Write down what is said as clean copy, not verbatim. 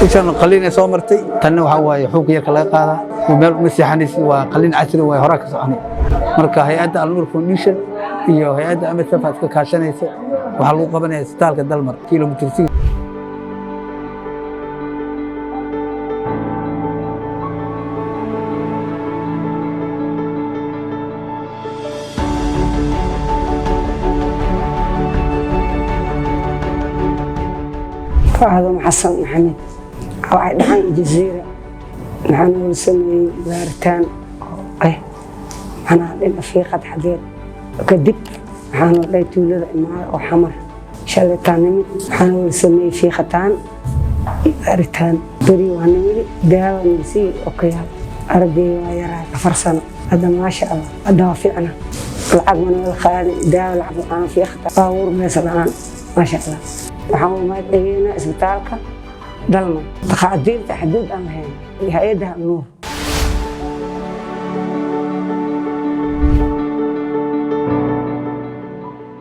Ishan qaliin ay soo martay. Tanna waxaa waaye xuubka yarka laga qaadaa oo meel uma seexanaysid. Waa qaliin casri, waa horaa ka soconay. Marka hay-adda Alnuur Foundation iyo hay-adda MSF aad ka kaashanayso waxaa lagu qabanaya isbitaalka Dalmar, Kilometer 6. Faadum Xasan Maxamed, waxay dhaxan Jaziira. Maxaa noola sameeyey? Baaritaan oo ah macnaha dhinaca fiiqad xageed. Kadib waxaa noo dhahay tuulada imaada oo Xamar. Shalaytaan nimid, waxaa noola sameeyey fiiqataan iyo baaritaan. Beri waa nimidi, daawa nalsiiy okayaal. Aragay waa yaraay 4 sano. Hadda maasha Allah, hadda waa fiicna. Lacag ma noola qaadin, daawa lacag la-aan, fiiqata, baabuur meesa la-aan. Maasha Allah, waxaan u mahad celiynaa isbitaalka Dalmar, takhaatiirta xaduud aan lahayn iyo hay-adda Nuur.